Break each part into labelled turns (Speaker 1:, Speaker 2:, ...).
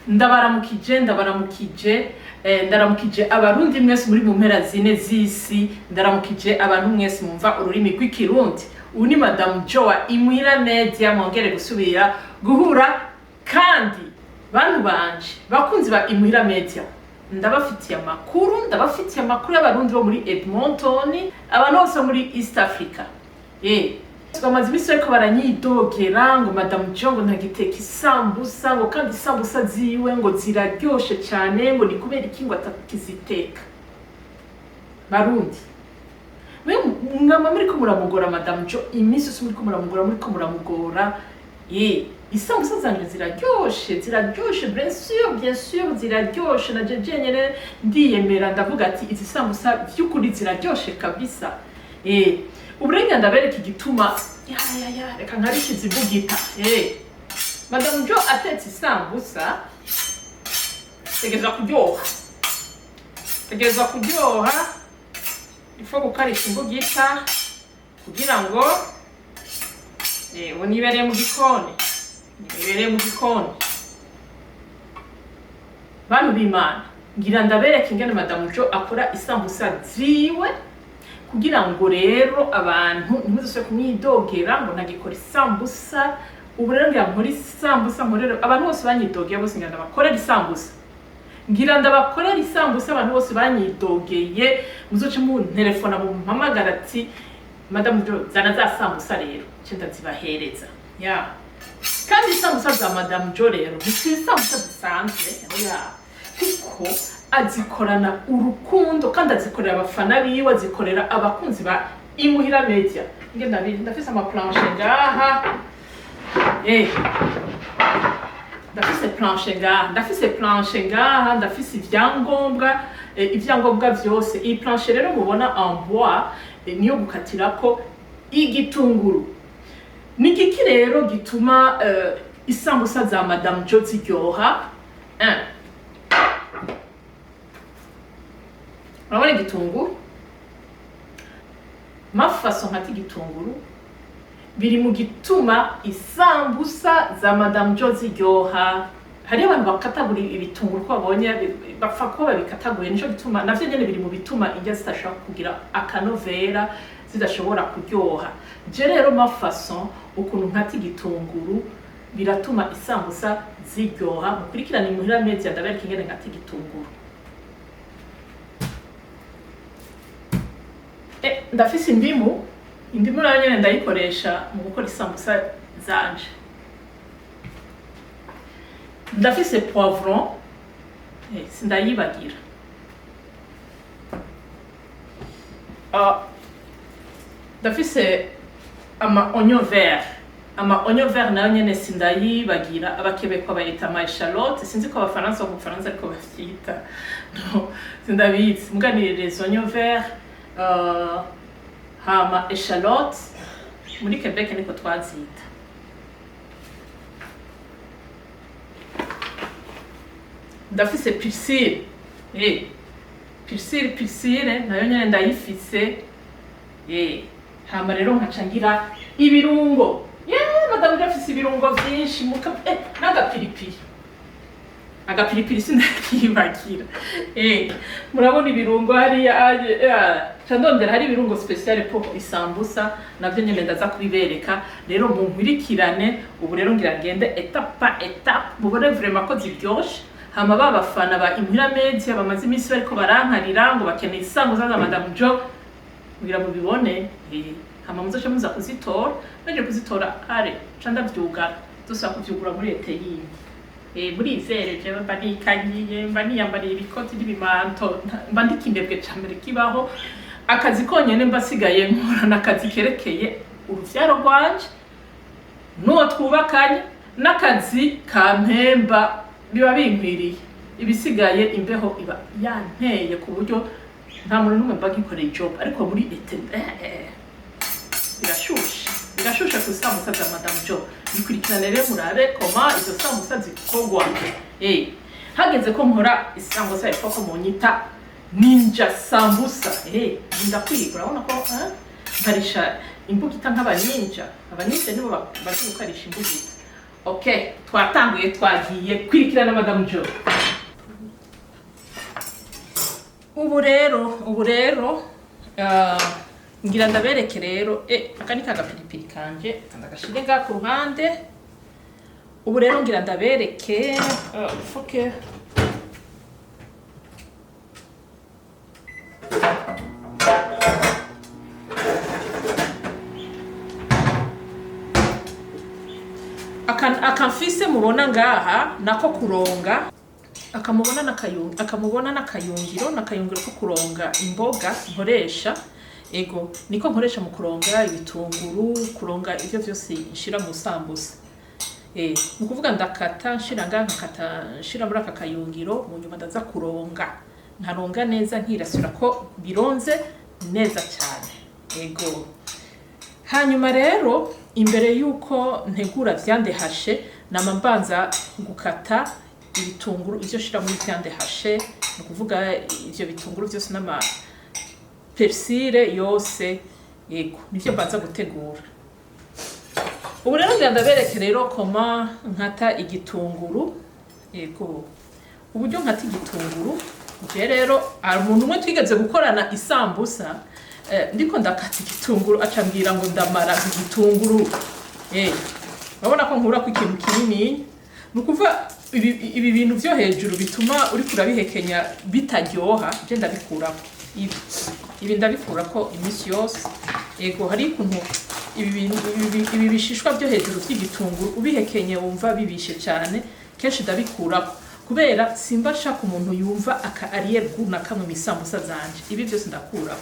Speaker 1: Ndabaramukije, ndabaramukije, ndaramukije Abarundi mwese muri mu mpera zine z'isi. Ndaramukije abantu mwese mumva ururimi rw'Ikirundi. Ubu ni Madamu Joa Imuhira Media, mwongere gusubira guhura. Kandi bantu banje, bakunzi ba Imuhira Media, ndabafitiye amakuru, ndabafitiye amakuru y'Abarundi bo muri Edmonton, abantu bose bo muri East Africa. Bamaze iminsi bariko baranyidogera ngo Madamu Jo ngo ntagiteka isambusa, ngo kandi isambusa ziwe ngo ziraryoshe cyane, ngo ni kubera iki ngo atakiziteka. Barundi mwe, mwama muriko muramugora Madamu Jo iminsi yose, muriko muramugora, muriko muramugora. Isambusa zanje ziraryoshe, ziraryoshe, bien sûr, bien sûr, ziraryoshe. Na jeje nyene ndiyemera, ndavuga ati izi sambusa vy'ukuri ziraryoshe kabisa. Ubu rero ndabereka igituma. Ya ya ya, reka nkarishize imbugita. Madamu Jo atetse isambusa tegereza kuryoha, tegereza kuryoha. Ifo gukarisha imbugita kugira ngo ubu nibereye mu gikoni, nibereye mu gikoni. Bantu b'Imana, ngira ndabereka ingene Madamu Jo akora isambusa ziwe, kugira ngo rero abantu ntimuzosubire kumwidogera ngo ntagikora isambusa. Ubu rero ngira nkore isambusa, nkorere abantu bose banyidogeye bose. Ngira ndabakorera isambusa, ngira ndabakorera isambusa abantu bose banyidogeye. Muzoce muntelefona, mumpamagara ati Madamu Jo, zana za sambusa. Rero nce ndazibahereza. Ya, kandi isambusa za Madamu Jo rero ntisi isambusa zisanzwe, oya, kuko azikorana urukundo kandi azikorera abafana biwe, azikorera abakunzi ba Imuhira Media. Nge ndabizi, ndafise ama planche ngaha. Ndafise planche ngaha, ndafise planche ngaha, ndafise ivyangombwa, ivyangombwa vyose. Iyi planche rero mubona en bois, niyo gukatirako igitunguru. Ni igiki rero gituma isambusa za Madamu Jo ziryoha? Un, urabona igitunguru, ma façon nkata igitunguru biri mu gituma isambusa za Madamu Jo ziryoha. Hariho abantu bakatagura ibitunguru ko babonye, bapfa kuba babikataguye. Nico gituma navyo nyene biri mu bituma indya zidashobora kugira akanovera, zidashobora kuryoha. Je rero ma façon ukuntu nkata igitunguru biratuma isambusa ziryoha. Mukurikirane Imuhira Media, ndabereka ingene nkata igitunguru. Ndafise indimu. Indimu nayo nyene ndayikoresha mu gukora isambusa zanje. Ndafise poivron, sindayibagira. Ah, ndafise ama oignon vert. Ama oignon vert nayo nyene sindayibagira. Abakebekwa bayita ama échalote, sinzi ko Abafaransa bo mu Bufaransa ariko bavyita, no sindabizi. Muga ni les oignons verts, hama échalote muri Quebec niko twazita. Ndafise persil, persil, persil nayo nyene ndayifise. Hama rero nkaca ngira ibirungo. Ye, madamu ndafise ibirungo vyinshi muka n'agapiripiri. Agapiripiri sinakibagira. Murabona ibirungo hariya aje, ca ndondera hari ibirungo spécial pour isambusa, navyo nyene ndaza kubibereka. Rero munkurikirane. Ubu rero ngira ngende étape par étape, mubone vraiment ko ziryoshe. Hama ba bafana ba Imuhira Media bamaze iminsi bariko barankarira ngo bakeneye isambusa za Madamu Jo, kugira mubibone. Hama muzoce muza kuzitora. Meje kuzitora are ca ndavyugara, dusubira kuvyugura muri été yindi. Murizere jewe mba nikanyiye, mba niyambariye ibikoti n'ibimanto, mba ndi kindebwe ca mbere kibaho. Akazi konyene mba sigaye nkora n'akazi kerekeye uruvyaro rwanje n'uwo twubakanye n'akazi kampemba, biba binkwiriye. Ibisigaye imbeho iba yanteye ku buryo nta muntu n'umwe mba nkikoreye job, ariko muri été birashushe, birashushe ku sambusa za Madamu Jo. Bikurikirane rero murabe koma izo sambusa zikorwa. Hageze ko nkora isambusa, ipfa ko munyita ninja sambusa. Nda kwiga, urabona ko nkarisha imbugita nk'abaninja. Abaninja nibo bazi gukarisha imbugita. Okay, twatanguye, twagiye kwirikirana Madamu Jo. Ubu rero ngira ndabereke rero. Aka ni kagapiripiri kanje, ndagashire ngaha ku ruhande. Ubu rero ngira ndabereke foke. Aka mfise mubona ngaha nako kuronga, akamubona n'akayungiro ko kuronga imboga nkoresha. Ego, niko nkoresha mu kuronga ibitunguru, kuronga ivyo vyose nshira mu sambusa. Ni ukuvuga ndakata nshira ngaha, nkakata nshira muri aka kayungiro, mu nyuma ndaza kuronga, nkaronga neza, nkirasura ko bironze neza cyane. Ego, hanyuma rero imbere yuko ntegura viande hachée, nama mbanza gukata ibitunguru ivyo shira muri viande hachée, ni ukuvuga ivyo bitunguru vyose n'ama persil yose. Yego, nivyo mbanza gutegura. Ubu rero ngira ndabereke rero comment nkata igitunguru. Yego, uburyo nkata igitunguru, je rero hari umuntu umwe twigeze gukorana isambusa, ndiko ndakata igitunguru acambwira ngo ndamara igitunguru. Urabona ko nkura ko ikintu kinini, ni ukuvuga ibi bintu vyo hejuru bituma uriko urabihekenya bitaryoha, je ndabikurako. Ibi ndabikurako iminsi yose. Yego, hari ukuntu ibi bintu, ibi bishishwa vyo hejuru vy'igitunguru ubihekenye wumva bibishe cyane. Kenshi ndabikurako kubera simba nshaka umuntu yumva aka arrière-goût na kamwe mu isambusa zanje. Ibi byose ndakurako.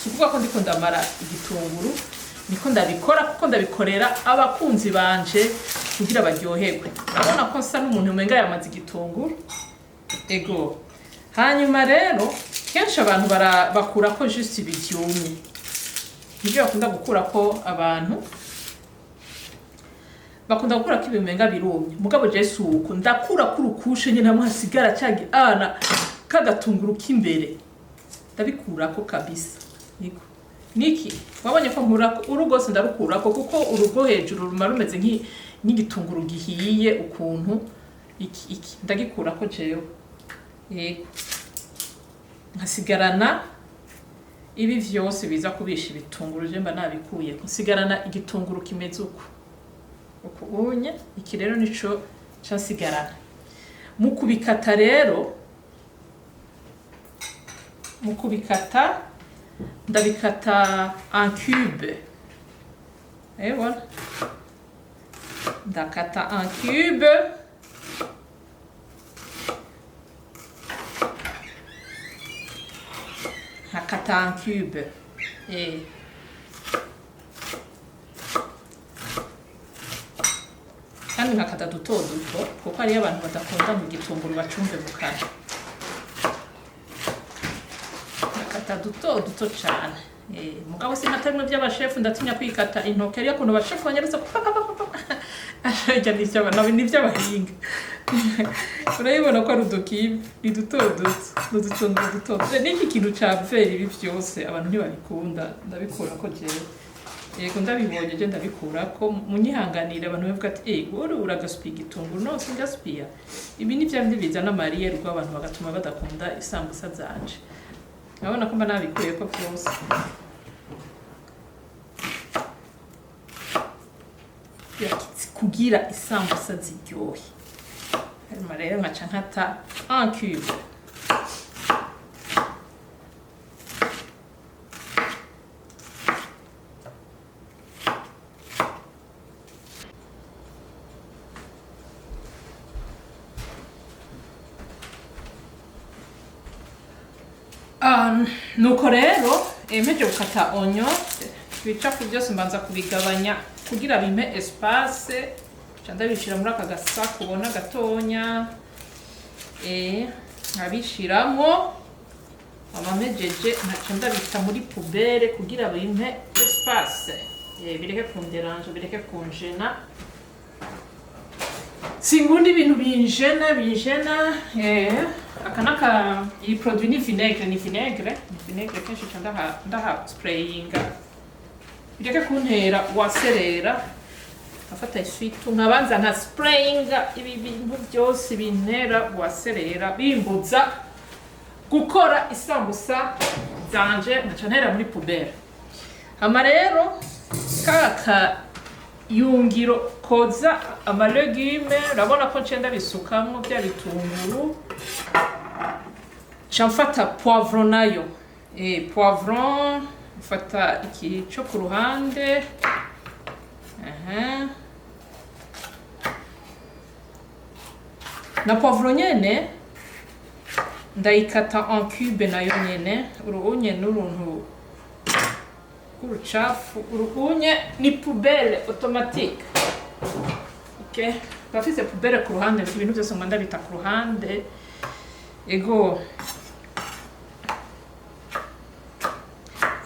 Speaker 1: Si ukuvuga ko ndiko ndamara igitunguru, niko ndabikora kuko ndabikorera abakunzi banje kugira baryoherwe. Urabona ko nsa n'umuntu umenga yamaze igitunguru. Ego, hanyuma rero kenshi abantu bakurako juste ibi vyumye, nibyo bakunda gukurako. Abantu bakunda gukurako ibimenga birumye, mugabo je si uko ndakurako urukushe nyene hamwe hasigara ca ana kagatunguru k'imbere, ndabikurako kabisa. Niko niki wabonye ko nkurako uru rwose, ndarukurako kuko urugo hejuru ruma rumeze nk'igitunguru gihiye ukuntu. Iki ndagikurako jewe. Yego, nkasigarana ibi vyose biza kubisha ibitunguru, je mba nabikuye, nsigarana igitunguru kimeze uku uku unye. Iki rero nico ca nsigarana. Mu kubikata rero, mu kubikata ndabikata en cube. Et voilà, ndakata en cube. Nkakata en cube. Kandi nkakata duto duto kuko hariyo abantu badakunda ngo igitunguru bacumve mu kanwa. Nkakata duto duto cane. Mugabo sinkata bimwe by'abashefu, ndatinya kwikata intoke. Ariyo ukuntu abashefu banyarutsa arya, n'ivy'abahinga. Urabibona ko ari udukibe, ni duto duto, ni udutunguru duto duto. N'iki kintu ca vert, ibi vyose abantu ntibabikunda, ndabikurako jewe. Yego, ndabibonye je ndabikurako, munyihanganire. Abantu bavuga ati: "Eh, wowe uragasupiya igitunguru." No singasupiya. Ibi ni vya bindi bizana amariyerwa, abantu bagatuma badakunda isambusa zanje. Urabona ko mba nabikuyeko vyose kugira isambusa ziryohe. Hanyuma rero nkaca nkata en cube. Nuko rero mpeje gukata oignon, ibicafu byose mbanza kubigabanya kugira bimpe espace, nca ndabishira muri aka gasaku ubona gatonya, nkabishiramwo. Amampejeje nkaca ndabita muri poubelle kugira bimpe espace, bireke kunderanja, bireke kunjena. Sinkunda ibintu binjena. Aka naka iyi produit ni vinaigre, ni vinaigre. Kenshi nca ndaha sprayinga bireke kuntera waserera. Nkafata essuie-tout, nkabanza nka sprayinga ibi bintu byose bintera guhaserera, bimbuza gukora isambusa zanje, nkaca ntera muri poubelle. Hama rero ka kayungiro koza ama légumes, urabona ko ncenda bisukamwo bya bitunguru. Nca mfata poivron nayo, poivron, mfata iki cyo ku ruhande. Aha. Na poivron nyene ndayikata en cube nayo nyene. Urunye n'uruntu rw'urucafu, urunye ni poubelle automatique. Okay, ndafise poubelle ku ruhande, ibintu byose ngo ndabita ku ruhande. Ego,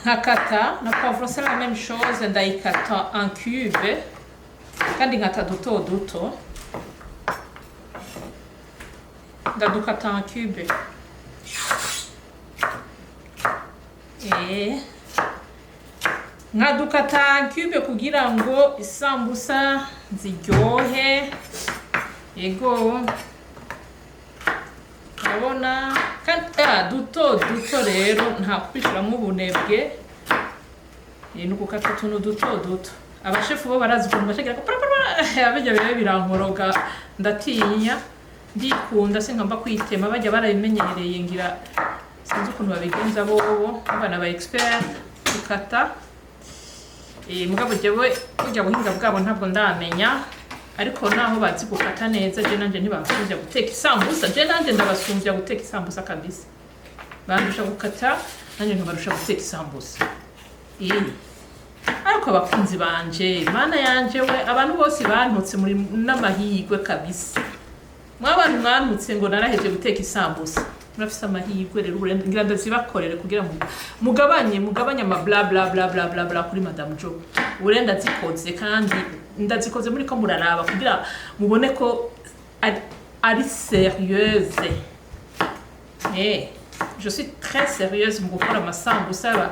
Speaker 1: nkakata na poivron, c'est la même chose, ndayikata en cube kandi nkata duto duto, ndadukata en cube. Nkadukata en cube kugira ngo isambusa ziryohe. Ego, urabona kandi duto duto rero, nta kubishiramwo ubunebwe, ni ugukata utuntu duto duto. Abashefu bo barazi ukuntu bashagira ko abijya biba birankoroga, ndatinya, ndikunda, sinkamba kwitema. Bajya barabimenyereye, ngira sinzi ukuntu babigenza bobo, abana ba expert gukata. Mugabo jewe burya buhinga bwabo ntabwo ndamenya, ariko naho bazi gukata neza, je nanje ntibamsumbya guteka isambusa. Je nanje ndabasumbya guteka isambusa kabisa. Bandusha gukata, nanje nkabarusha guteka isambusa. Ariko abakunzi banje, mana yanje we, abantu bose bantutse muri n'amahirwe kabisa. Mwabantu mwantutse ngo naraheje guteka isambusa, murafise amahirwe rero. Ubu ngira ndazibakorere kugira ngo mugabanye ama bla bla bla bla bla bla kuri Madame Jo. Ubu rero ndazikoze, kandi ndazikoze muri ko muraraba kugira mubone ko ari sérieuse. Je suis très sérieuse mu gukora amasambusa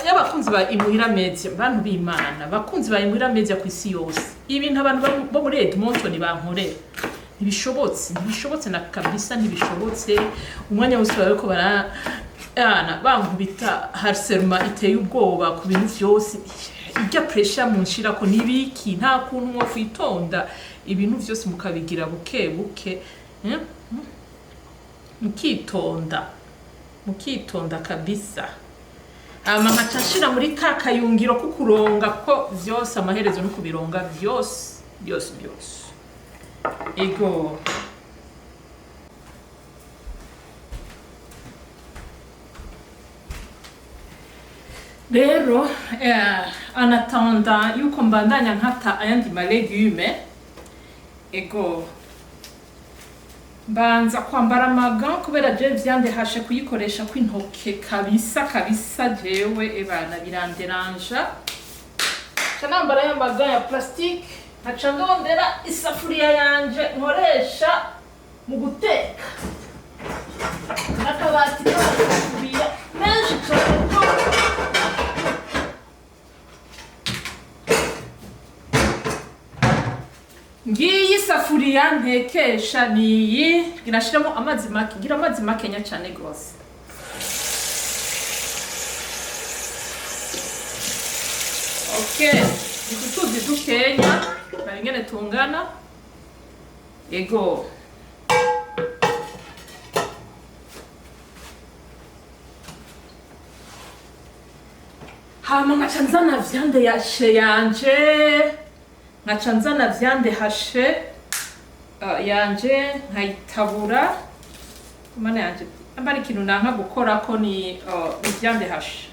Speaker 1: y'abakunzi ba Imuhira Media. Bantu b'Imana, bakunzi ba Imuhira Media ku isi yose, ibintu abantu bo muri Edmonton bankorera ntibishobotse, ntibishobotse na kabisa, ntibishobotse. Umwanya wose bariko bara yana bankubita harcèlement iteye ubwoba ku bintu vyose. Irya pressure munshirako nibiki? Nta kuntu mwo kwitonda, ibintu vyose mukabigira buke buke, eh? Mukitonda, mukitonda kabisa. Hama nkaca nshira muri ka kayungiro kukuronga, ko vyose amaherezo no kubironga vyose byose byose. Ego, rero en attendant yuko mbandanya nkata ayandi ma légumes, ego, mbanza kwambara ama gants kubera je viande hachée kuyikoresha kw'intoke kabisa kabisa, jewe ebana biranderanja. Nca nambara ya ma gants ya plastique, nkaca ndondera isafuriya yanje nkoresha mu guteka n'akabati k'amasafuriya menshi cane rwose. Ngiyi isafuriya ntekesha, niyi. Nashiramo amazi make, ngira amazi makenya cane gose. Okay, utu tuzi dukenya bari ingene tungana. Ego, hama nkaca nzana viande hachée yanje, nkaca nzana viande hachée yanje nkayitabura. Mana yanje, amba ari ikintu nanka gukorako ni viande hachée.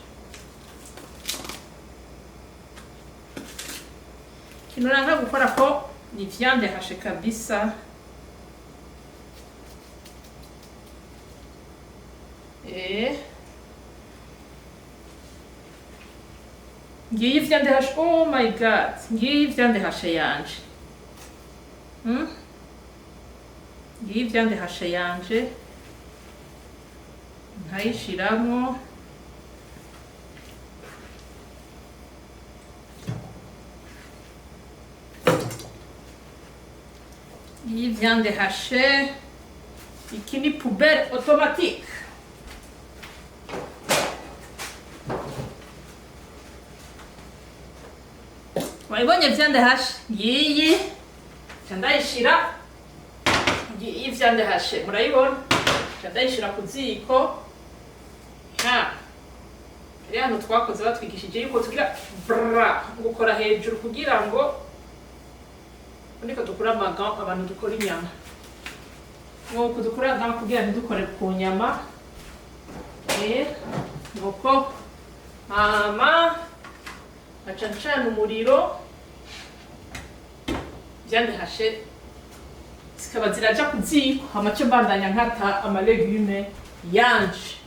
Speaker 1: Ikintu nanka gukorako ni viande hachée kabisa. Ngiyi viande hachée, oh my God, ngiyi viande hachée yanje. Ngiyi viande hachée yanje, nkayishiramwo. Iyi viande hachée, iki ni poubelle automatique. Wayibonye viande hachée? Ngiyi, nca ndayishira. Ngiyi viande hachée, murayibona? Nca ndayishira ku ziko. Ha rero hano twakoze, batwigishije yuko tugira bra gukora hejuru kugira ngo niko dukura amaga. Abantu dukora inyama nk'uko dukura aga kugira ntidukore ku nyama. Nuko hama nkaca ncana umuriro, viande hachée zikaba ziraja ku ziko. Hama ce mbandanya nkata ama légumes yanje.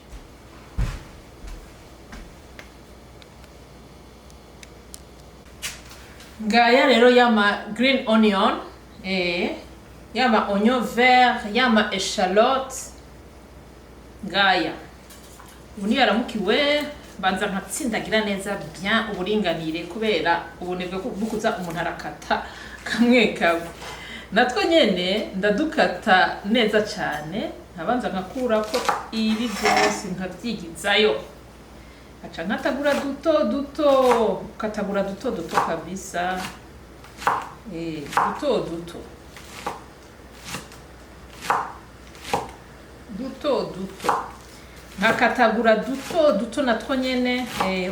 Speaker 1: Ngaya rero yama green onion, yama oignon vert, yama échalote ngaya. Ubu niyo yaramukiwe, mbanza nkatsindagira neza bien uburinganire, kubera ubunebwe bwo kuza umuntu arakata kamwe kamwe. Natwo nyene ndadukata neza cane, nkabanza nkakurako ibi vyose, nkavyigizayo, aca nkatagura duto duto, katagura duto duto kabisa, duto duto duto duto, nkakatagura duto duto natwo nyene.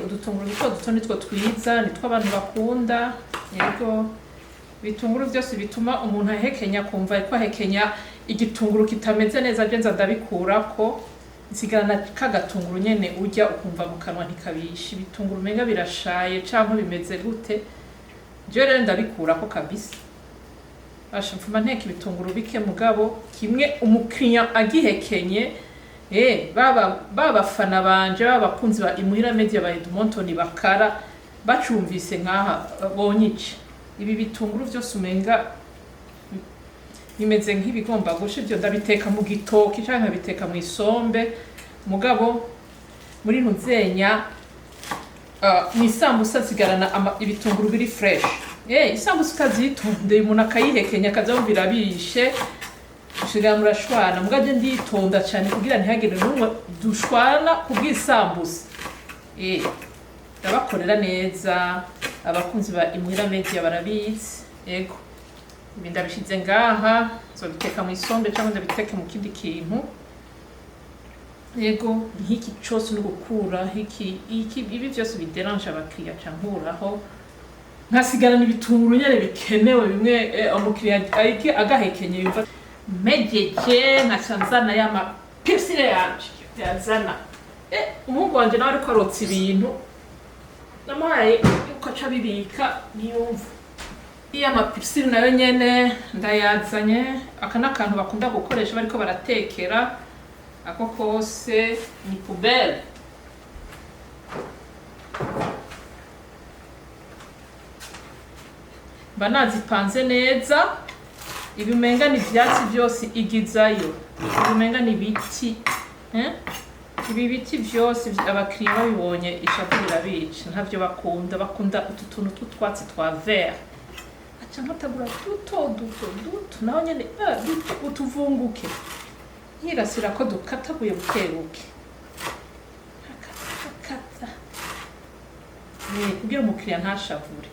Speaker 1: Udutunguru duto duto nitwo twiza, nitwo abantu bakunda. Yego, ibitunguru byose bituma umuntu ahekenya, kumva ariko ahekenya igitunguru kitameze neza, je nza ndabikurako, nsigarana kagatunguru nyene urya ukumva mu kanwa ntikabisha. Ibitunguru umenga birashaye canke bimeze gute, jewe rero ndabikurako kabisa. Basha mfuma nteka ibitunguru bike, mugabo kimwe umukiriya agihekenye, baba babafana banje, baba bakunzi ba Imuhira Media ba Edmonton bakara bacumvise nkaha bonyice. Ibi bitunguru vyose umenga bimeze nk'ibigomba gusha, ivyo ndabiteka mu gitoki canke nkabiteka mu isombe, mugabo muri ntuzenya mu isambusa nsigarana ibitunguru biri fresh. Isambusa ukazitondeye, umuntu akayihekenya akaza yumva irabishe, ushigara murashwana. Mugaje nditonda cane kugira ntihagire n'umwe dushwana kubw'isambusa. Ndabakorera neza, abakunzi ba Imuhira Media barabizi. Ego, ibi ndabishize ngaha, nzobiteka mu isombe cyangwa ndabiteke mu kindi kintu. Yego, nk'iki cose no gukura iki iki, ibi byose bideranje abakiriya, ca nkuraho, nkasigarana ibitunguru nyene bikenewe bimwe. Umukiriya agahekenye yumva mpejeje, nkaca nzana ya ma persil yanje yazana. Umuhungu wanje nawe ariko arotsa ibintu namuhaye yuko aca abibika, ntiyumva. Iya ma persil nayo nyene ndayazanye. Aka ni akantu bakunda gukoresha bariko baratekera, ako kose ni poubelle. Mba nazipanze neza. Ibi umenga ni ivyatsi vyose igizayo, ibi umenga ni ibiti, eh? Ibi biti vyose abakiriya babibonye ishavu birabica, ntavyo bakunda. Bakunda utu tuntu tw'utwatsi twa vert. Aca nkatagura duto duto duto naho nyene, duto utuvunguke, nkirasira ko dukataguye buke buke, nkakata kugira umukiriya ntashavure.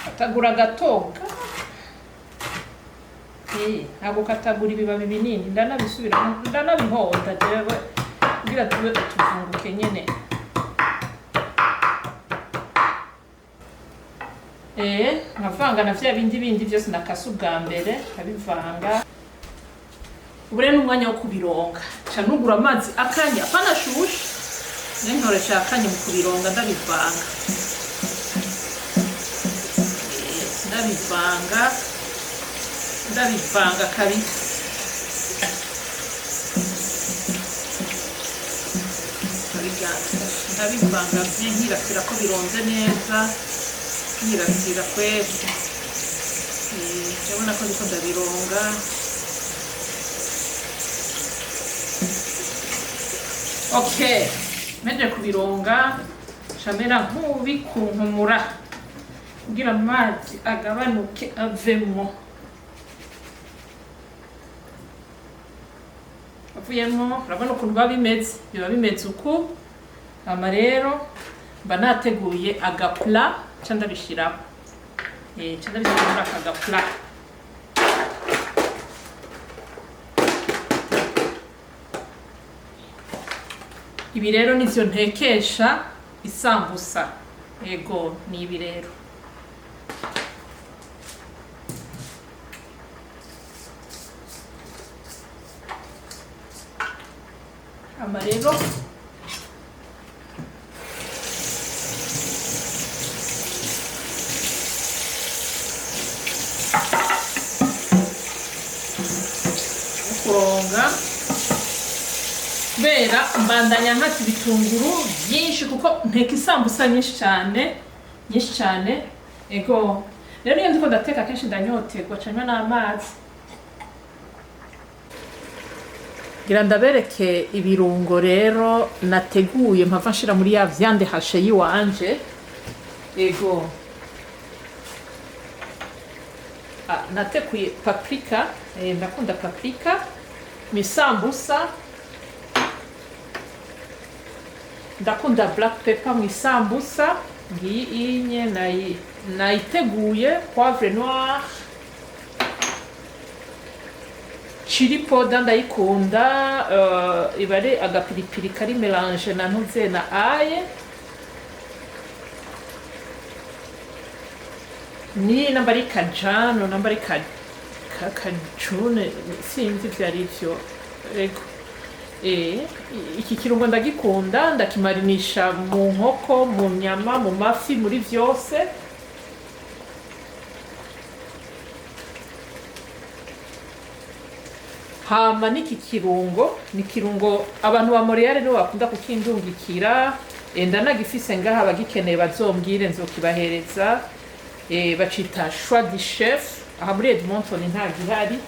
Speaker 1: Katagura gatoga, ntabwo katagura ibibabi binini. Ndanabisubira ndanabihonda jewe kugira tube utuvunguke nyene. Nkavanga na vya bindi bindi vyose nakase ubwa mbere, nkabivanga. Ubu rero ni umwanya wo kubironga. Ca nugura amazi akanye, apana shushe, niyo nkoresha akanye mu kubironga. Ndabivanga, ndabivanga, ndabivanga kabisa. Ndabivanga bye, nkirasira ko bironze neza, nkirasira kweri. Ndabona ko ndiko ndabironga. Okay, meje kubironga, camera nk'ubikunkumura kugira amazi agabanuke avemwo. Avuyemo, urabona ukuntu biba bimeze, biba bimeze uku. Hama rero mba nateguye agaplat, ca ndabishiraho, ca ndabishira muri aka gaplat. Ibi rero nivyo ntekesha isambusa. Ego, ni ibi rero. Hama rero kuronga, kubera mbandanya nkata ibitunguru byinshi kuko nteka isambusa nyinshi cyane, nyinshi cyane. Ego rero, iyo ndiko ndateka kenshi ndanyoterwa canywa n'amazi. Ngira ndabereke ibirungo rero nateguye mpava nshira muri ya viande hachée yiwanje. Ego. Ah, nateguye paprika, ndakunda paprika mu isambusa, ndakunda black pepper mu isambusa. Ngiyi inye nayiteguye, poivre noir, chili powder ndayikunda, iba ari agapiripiri kari mélange na ntuze na aye ni namba ari kajano, namba ari kajune, sinzi ivyo ari vyo. Ego. Iki kirungo ndagikunda, ndakimarinisha mu nkoko, mu nyama, mu mafi, muri vyose. Hama n'iki kirungo ni kirungo abantu ba Montreal nibo bakunda kukindungikira. Ndanagifise ngaha, abagikeneye bazombwire nzokibahereza. Bacita Choix du Chef. Aha muri Edmonton nta gihari,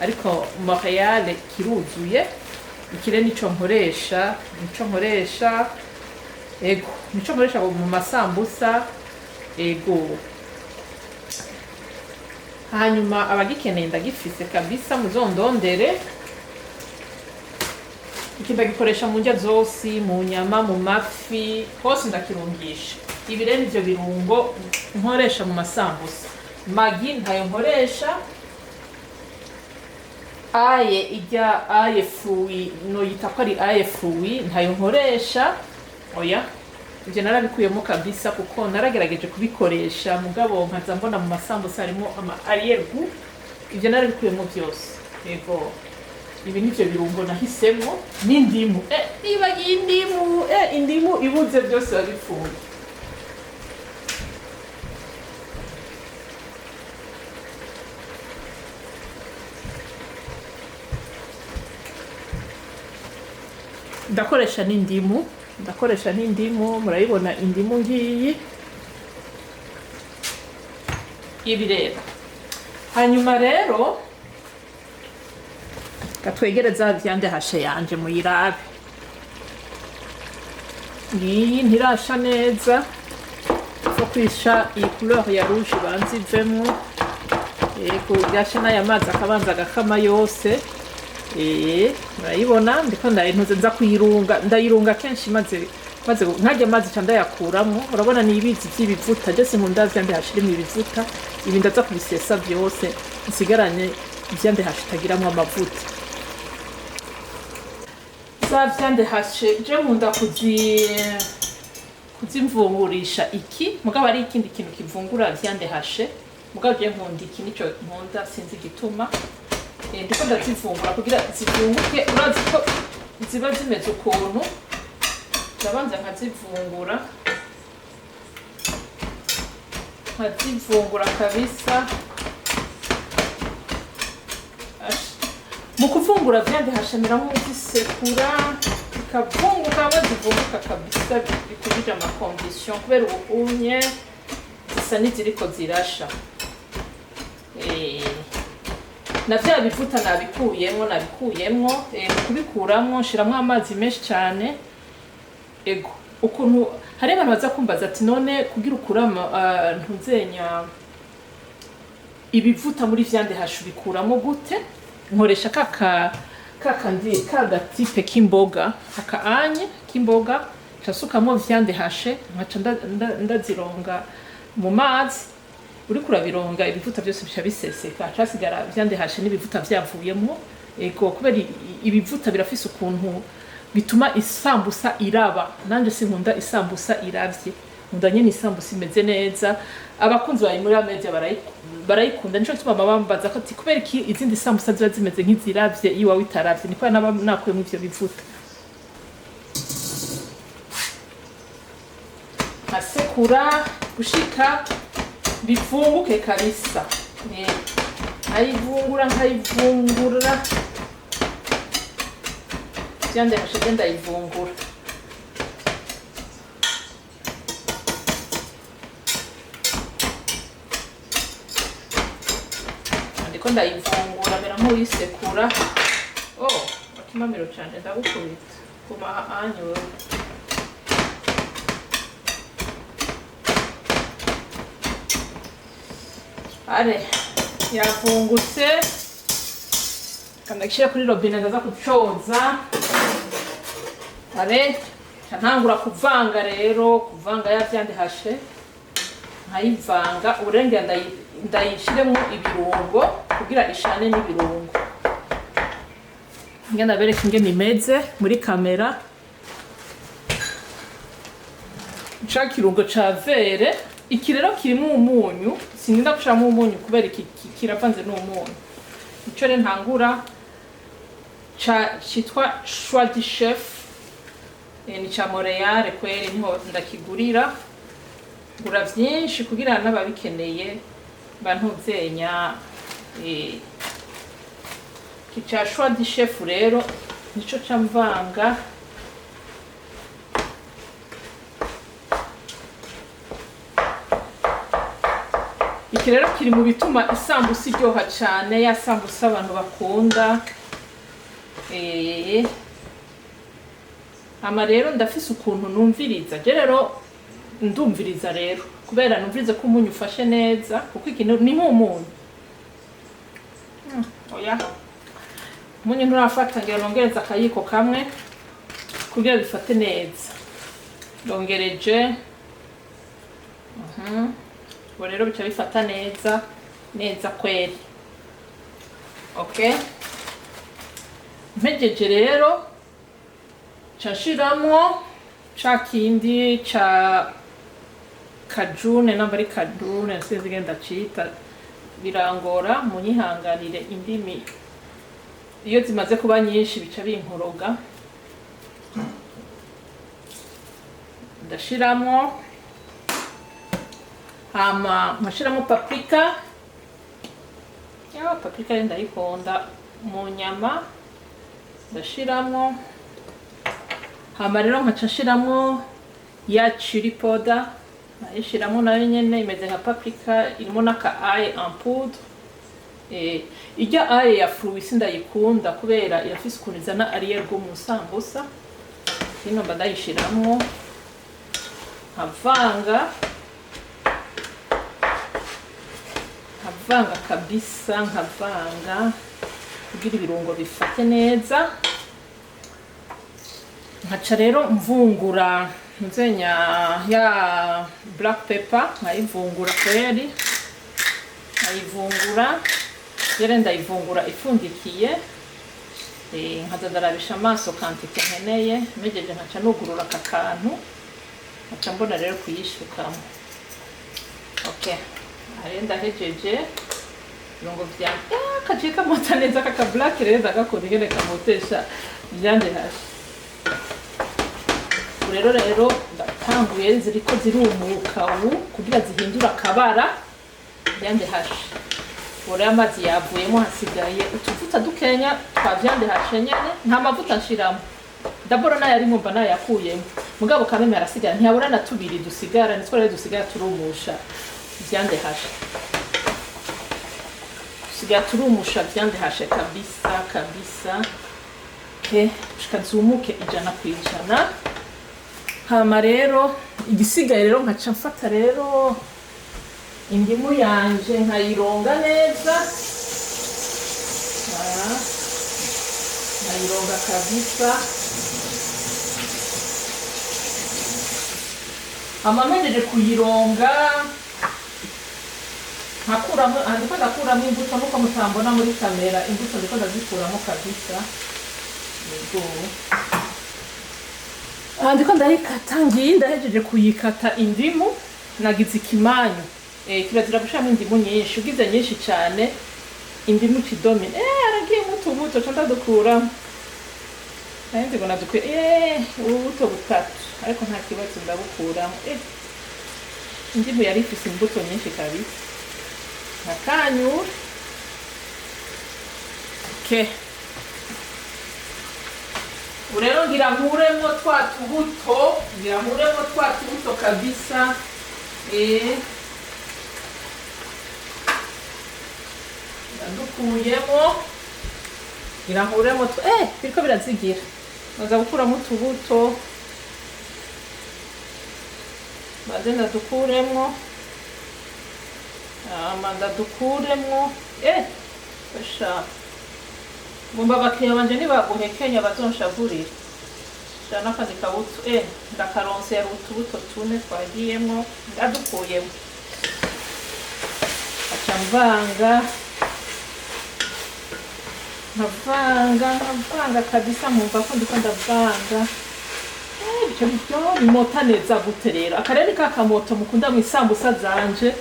Speaker 1: ariko Montreal kiruzuye. Ikire nico nkoresha, nico nkoresha. Ego, nico nkoresha mu masambusa. Ego. Hanyuma abagikeneye ndagifise kabisa, muzondondere. Iki ndagikoresha mu ndya zose, mu nyama, mu mafi, hose ndakirungisha. Ibi rero nivyo birungo nkoresha mu masambusa. Maggi ntayo nkoresha. Aye ijya aye fuwi, noyita ko ari ail frit, ntayo nkoresha. Oya, ivyo narabikuyemo kabisa kuko naragerageje kubikoresha, mugabo nkaza mbona mu masambusa harimo ama arrière-goût. Ivyo narabikuyemo byose. Yego, ibi nivyo birungo nahisemo n'indimu. Nibagiye indimu. Indimu ibuze byose biba bipfuye. Ndakoresha n'indimu, ndakoresha n'indimu. Murayibona indimu ngiyi. Ibi rero, hanyuma rero katwegereza viande hachée yanje muyirabe. Ngiyi, ntirasha neza, faut kwisha iyi couleur ya rouge ibanza ivemwo. Yego, gasha n'aya mazi akabanza agakama yose. Murayibona, ndiko ndayintuze, nza kuyirunga. Ndayirunga kenshi maze nkarya amazi ca ndayakuramwo. Urabona ni ibizi vy'ibivuta. Je sinkunda viande hachée irimwo ibivuta. Ibi ndaza kubisesa vyose, nsigaranye viande hachée itagiramwo amavuta. Za viande hachée je nkunda kuzimvungurisha iki, mugabo ari ikindi kintu kivungura viande hachée, mugabo je nkunda iki, nico nkunda, sinzi igituma. Ndiko ndazivungura kugira zivunguke. Urazi ko ziba zimeze ukuntu, ndabanza nkazivungura, nkazivungura kabisa. Ash. Mu kuvungura viande hachée mera nk'uzisekura zikavunguka, hamwe zivunguka kabisa bikurije ama conditions, kubera ubuhumye zisa n'iziriko zirasha. Na vya bivuta nabikuyemwo, nabikuyemwo. Mu kubikuramwo nshiramwo amazi menshi cyane. Ego, ukuntu hari abantu baza kumbaza ati: "None kugira ukurama ntuzenya ibivuta muri viande hachée ubikuramo gute?" Nkoresha kaka kakandi kagatipe k'imboga, aka anye k'imboga, ncasukamo viande hachée, nkaca ndazironga mu mazi. Uriko urabironga, ibivuta byose bica biseseka, hacasigara viande hachée n'ibivuta vyavuyemo. Ego, kubera ibivuta birafise ukuntu bituma isambusa iraba. Nanje sinkunda isambusa iravye, nkunda nyene isambusa imeze neza. Abakunzi bawe muri media barayikunda, nico gituma baba bambaza ko ati: "Kubera iki izindi sambusa ziba zimeze nk'iziravye, iwawe itaravye?" Niko naba nakuyemo ivyo bivuta. Nkasekura gushika bivunguke kabisa. Nkayivungura, nkayivungura viande hachée, ndayivungura. Ndiko ndayivungura mera nk'uyisekura. Oh, akimamiro cane, ndagukubita kuma anyu wewe. Are yavungutse, kandakishira kuri robine, ndaza kucoza. Are ntangura kuvanga rero, kuvanga ya viande hachée, nkayivanga uburengera, ndayishiremo ibirungo kugira ishane n'ibirungo. Ngenda bereka ingene imeze muri kamera. Ca kirungo ca vert, iki rero kirimo umunyu, singinda gushiramo umunyu kubera iki kiravanze n'umunyu. Ico rero ntangura ca citwa Choix du Chef, ni ca Montreal kweri, niho ndakigurira. Ngura vyinshi kugira n'ababikeneye bantuzenya. Iki ca Choix du Chef rero nico ca mvanga. Iki rero kiri mu bituma isambusa iryoha cane, ya sambusa abantu bakunda. Hama rero ndafise ukuntu numviriza. Je rero ndumviriza rero, kubera numviriza ko umunyu ufashe neza, kuko iki ni nk'umunyu. Oya, umunyu nturafata, ngira nongereza akayiko kamwe kugira bifate neza. Ndongereje. Ubu rero bica bifata neza neza kweri. Okay, mpejeje rero ca nshiramwo ca kindi ca cajun, namba ari cajun, sinzi ingene ndacita, birangora, munyihanganire, indimi iyo zimaze kuba nyinshi bica binkoroga. Ndashiramwo, hama nkashiramo paprika. Ya paprika rero ndayikunda mu nyama, ndashiramwo. Hama rero nkaca nshiramwo ya chili powder, nayishiramwo nayo nyene imeze nka paprika, irimo n'aka ail en poudre. Irya ail ya fruit ndayikunda kubera irafise ukuntu izana arrière-goût mu sambusa. Hino mba ndayishiramwo, nkavanga, nkavanga kabisa, nkavanga kugira ibirungo bifate neza. Nkaca rero mvungura nzenya ya black pepper, nkayivungura kweri, nkayivungura rero, ndayivungura ifundikiye. Nkaza ndarabisha amaso quantité nkeneye. Mejeje nkaca nugurura aka kantu, nkaca mbona rero kuyishukamo. Okay, aha rero ndahejeje ibirungo vya kaciye kamota neza. Kaka black rero ndagakunda ingene kamotesha viande hachée. Ubu rero ndatanguye, ziriko zirumuka ubu kugira zihindure akabara viande hachée. Ubu rero amazi yavuyemo, hasigaye utuvuta dukenya twa viande hachée nyene. Nta mavuta nshiramo, d'abord nayarimwo mba nayakuyemo, mugabo kameme arasigara, ntiyabura na tubiri dusigara, nitwo rero dusigara turumusha viande hachée, dusigara turumusha viande hachée kabisa kabisa. Okay, gushika zumuke 100%. Hama rero igisigaye rero nkaca mfata rero indimu yanje nkayironga neza. Voilà. Nkayironga kabisa. Hama mpejeje kuyironga, nkakuramo, aha ndiko ndakuramo imbuto nkuko mutambona muri kamera. Imbuto ndiko ndazikuramo kabisa. Yego, aha ndiko ndayikata. Ngiyi, ndahejeje kuyikata indimu, nagize ikimanyu. Kirazira gushiramo indimu nyinshi. Ugize nyinshi cyane, indimu kidomine. Aragiyemo utubuto, ca ndadukuramo. Nari ngo nadukwiye ububuto butatu, ariko nta kibazo, ndabukuramo. Indimu yari ifise imbuto nyinshi kabisa. Nakanyura, okay. Ubu rero ngira nkuremwo twa tubuto, ngira nkuremwo twa tubuto kabisa. Ndadukuyemo, ngira nkuremo biriko birazigira. Maza gukuramo utubuto, maze ndadukuremwo, hama ndadukuremwo. Basha ngomba abakiriya banje nibaguhekenya bazonshavurira. Shira n'akandi kabuto. Ndakaronse, yari utubuto tune twagiyemwo, ndadukuyemo. Aca mvanga, nkavanga, nkavanga kabisa, nkumva ko ndiko ndavanga. Ibyo byo bimota neza gute rero? Aka rero ni ka kamoto mukunda mu isambusa zanje.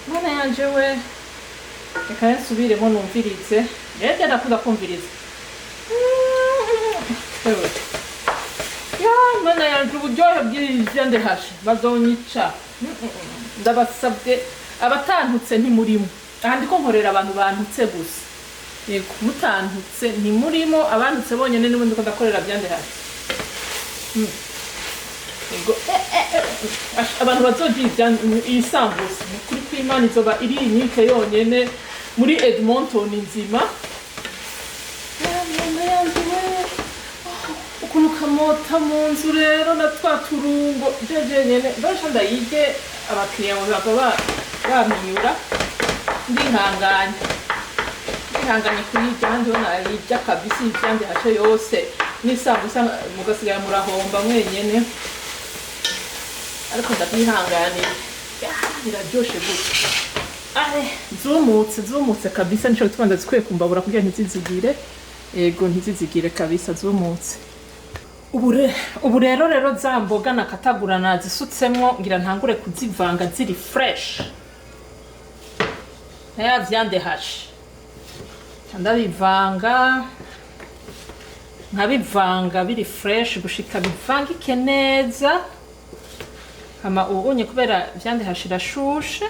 Speaker 1: Mwana yanje we, reka nsubiremo numvirize. Rero njye ndakunda kumviriza. Ewe ya mana yanje, uburyohe bw'ivyo ndehashe bazonyica. Ndabasabye, abatantutse ntimurimo. Aha ndiko nkorera abantu bantutse gusa. Yego, mutantutse ntimurimo, abantutse bonyene nibo ndiko ndakorera vyandehashe. Yego, abantu bazorya iyi sambusa, ni ukuri kw'Imana izoba iri unique yonyene muri Edmonton nzima. Mana yanje we, ukuntu kamota mu nzu rero na twa turungo jeje nyene ndosha ndayirye, abakiriya ngo bava baminyura. Ndihanganye, ndihanganye kuyirya, ahandi ho nayirya kabisa ivyandi hashe yose n'isambusa, mugasigara murahomba mwenyene, ariko ndabyihanganiye. Ya, biraryoshe gutya. Are zumutse, zumutse kabisa. Nico gituma ndazikwiye kumbabura kugira ntizizigire. Yego, ntizizigire kabisa, zumutse. Ubu rero za mboga nakatagura nazisutsemwo, ngira ntangure kuzivanga ziri fresh na ya viande hachée. Ndabivanga, nkabivanga biri fresh gushika bivangike neza. Hama ubunye kubera viande hachée irashushe,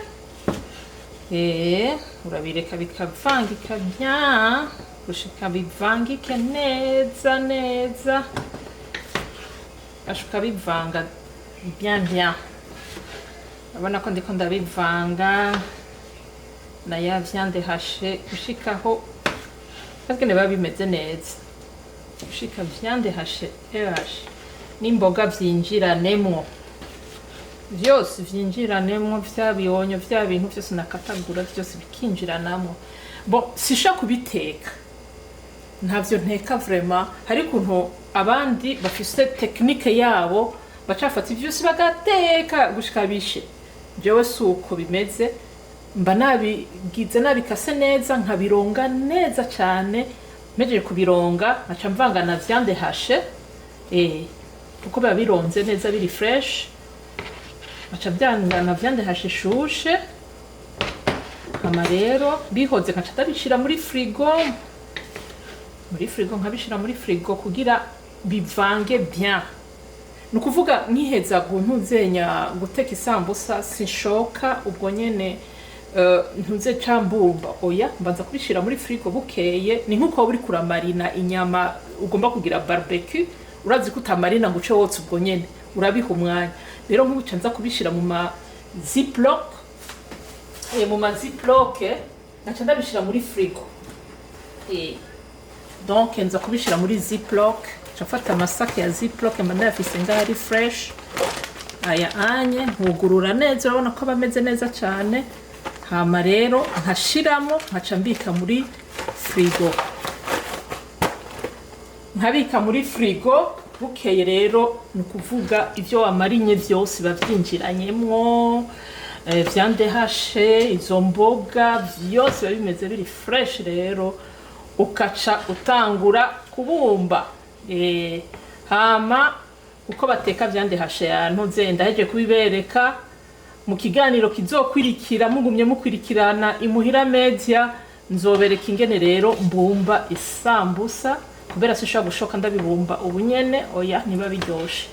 Speaker 1: urabireka bikavangika bien gushika bivangike neza neza. Ashuka bivanga bien bien. Urabona ko ndiko ndabivanga na ya viande hachée gushikaho bagene biba bimeze neza, gushika viande hachée hache n'imboga vyinjiраnemwo vyose, vyinjiраnemwo vya bionyo, vya bintu vyose nakatagura vyose bikinjiranamwo. Bon, sisha kubiteka, ntavyo nteka vraiment. Hari ukuntu abandi bafise technique yabo, bacafata ivyose bagateka gushika bishe. Jewe si uko bimeze. Mba nabigize, nabikase neza, nkabironga neza cane. Mpejeje kubironga, nkaca mvanga na viande hachée, kuko biba bironze neza, biri fresh. Nkaca vyanga na viande hachée ishushe. Hama rero bihoze, nkaca ndabishira muri frigo, muri frigo, nkabishira muri frigo kugira bivange bien. Ni ukuvuga nkiheza ntuzenya guteka isambusa, sinshoka ubwo nyene ntuze cambumba. Oya, mbanza kubishira muri frigo bukeye. Ni nkuko waba uriko uramarina inyama ugomba kugira barbecue. Urazi ko utamarina ngo uce wotsa ubwo nyene, urabiha umwanya. Rero nk'ubu ca nza kubishira mu ma ziploc, mu ma ziploc, nkaca ndabishira muri frigo. Donc nza kubishira muri ziploc. Nca mfata amasaka ya Ziploc, mba ndayafise ngaho ari fresh aya anye, nkugurura neza, urabona ko aba ameze neza cyane. Hama rero nkashiramo, nkaca mbika muri frigo, nkabika muri frigo. Bukeye rero, ni ukuvuga ibyo wamarinye byose biba byinjiranyemwo, viande hachée, izo mboga, byose biba bimeze biri fresh. Rero ukaca utangura kubumba. Hama uko bateka viande hachée yantuze, ndaheje kubibereka mu kiganiro kizokwirikira. Mugumye mukwirikirana Imuhira Media, nzobereka ingene rero mbumba isambusa, kubera sinshobora gushoka ndabibumba ubu nyene, oya, niba biryoshe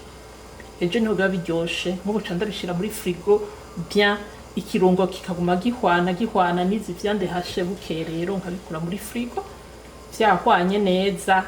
Speaker 1: ejo niho biba biryoshe. Nk'ubu ca ndabishira muri frigo bien, ikirungo kikaguma gihwana gihwana n'izi viande hachée. Bukeye rero nkabikura muri frigo vyahwanye neza.